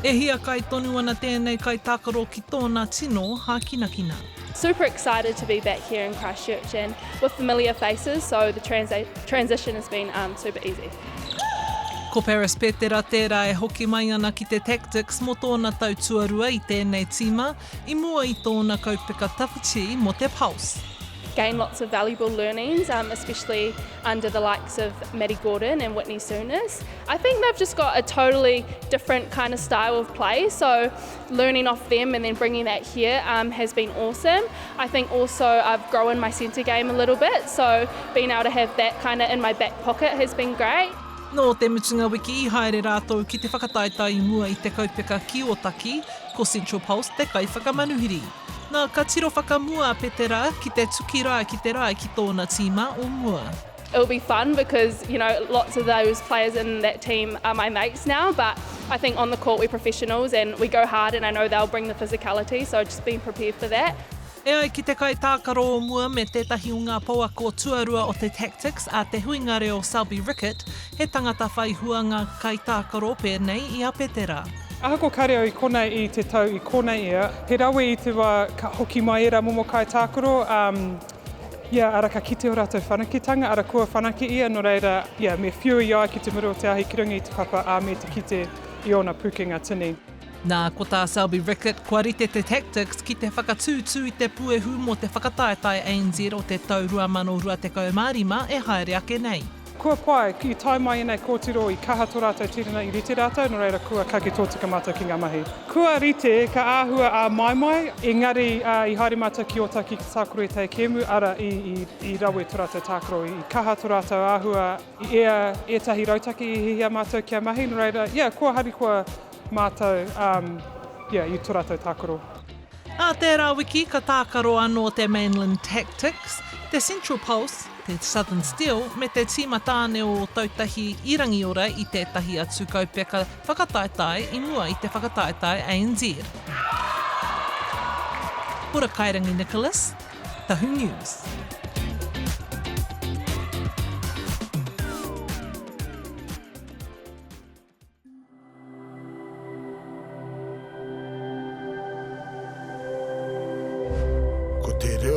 E hiakai tonu ana tēnei kaitākaro ki tōna tino hākinakina. Super excited to be back here in Christchurch and with familiar faces so the transition has been um, super easy. Ko Paris Petera tērā e hoki mai ana ki te Tactix mō tōna tau tuarua i tēnei tīma, i mua i tōna kaupeka tawhiti mō te Pulse. Gain lots of valuable learnings, um, especially under the likes of Maddie Gordon and Whitney Souness. I think they've just got a totally different kind of style of play, so learning off them and then bringing that here um, has been awesome. I think also I've grown my centre game a little bit, so being able to have that kind of in my back pocket has been great. Nō te mutunga wiki i haere rātou ki te whakataetae i mua i te kaupeka ki Ōtaki, ko Central Pulse te kaiwhakamanuhiri. Nā, ka tiro whakamua a Petera ki te tuki rae ki te rae ki tōna tīma o mua. It'll be fun because, you know, lots of those players in that team are my mates now, but I think on the court we're professionals and we go hard and I know they'll bring the physicality, so just being prepared for that. E ai ki te kaitākaro o mua me tētahi o ngā pouako tuarua o te Tactix a Te Huinga Reo Selby Rickit, he tangata whai hua ngā kaitākaro pēnei i a Petera. Ahakoa kare au i konei i te tau i konei ia, he rawe i te wā ka hoki mai ērā momo kaitākaro, um, yeah, ara ka kite o rātou whanaketanga, ara kua whanake ia, nō reira, yeah, me whiu i a ia ki te muru o te ahi ki runga i te papa, ā, me te kite i ōna pūkenga tini. Nā, ko tā Selby Rickit, kua rite te Tactix ki te whakatūtū i te puehu mō te whakataetae ANZ o te tau 2025 e haere ake nei. Kua pai, i tae mai ēnei kōtiro, i kaha tō rātou tinana, i rite rātou, nō reira kua kake tōtika mātou ki ngā mahi. Kua rite, ka āhua āmaimai, engari i haere mātou ki Ōtaki ki te tākaro i te kēmu, ara, i, i, i rawe tō rātou tākaro, i kaha tō rātou āhua, i ea ētahi rautaki i hiahia mātou kia mahi, nō reira, yeah, kua harikoa mātou, um, yeah, i tō rātou tākaro. Ā tērā wiki ka tākaro anō te Mainland Tactix, te Central Pulse, te Southern Steel me te tīma tāne o Ōtautahi i Rangiora i tētahi atu kaupeka whakataetae i mua i te whakataetae ANZ. Hora Kairangi Nicholas, Tahu News. Ko te reo.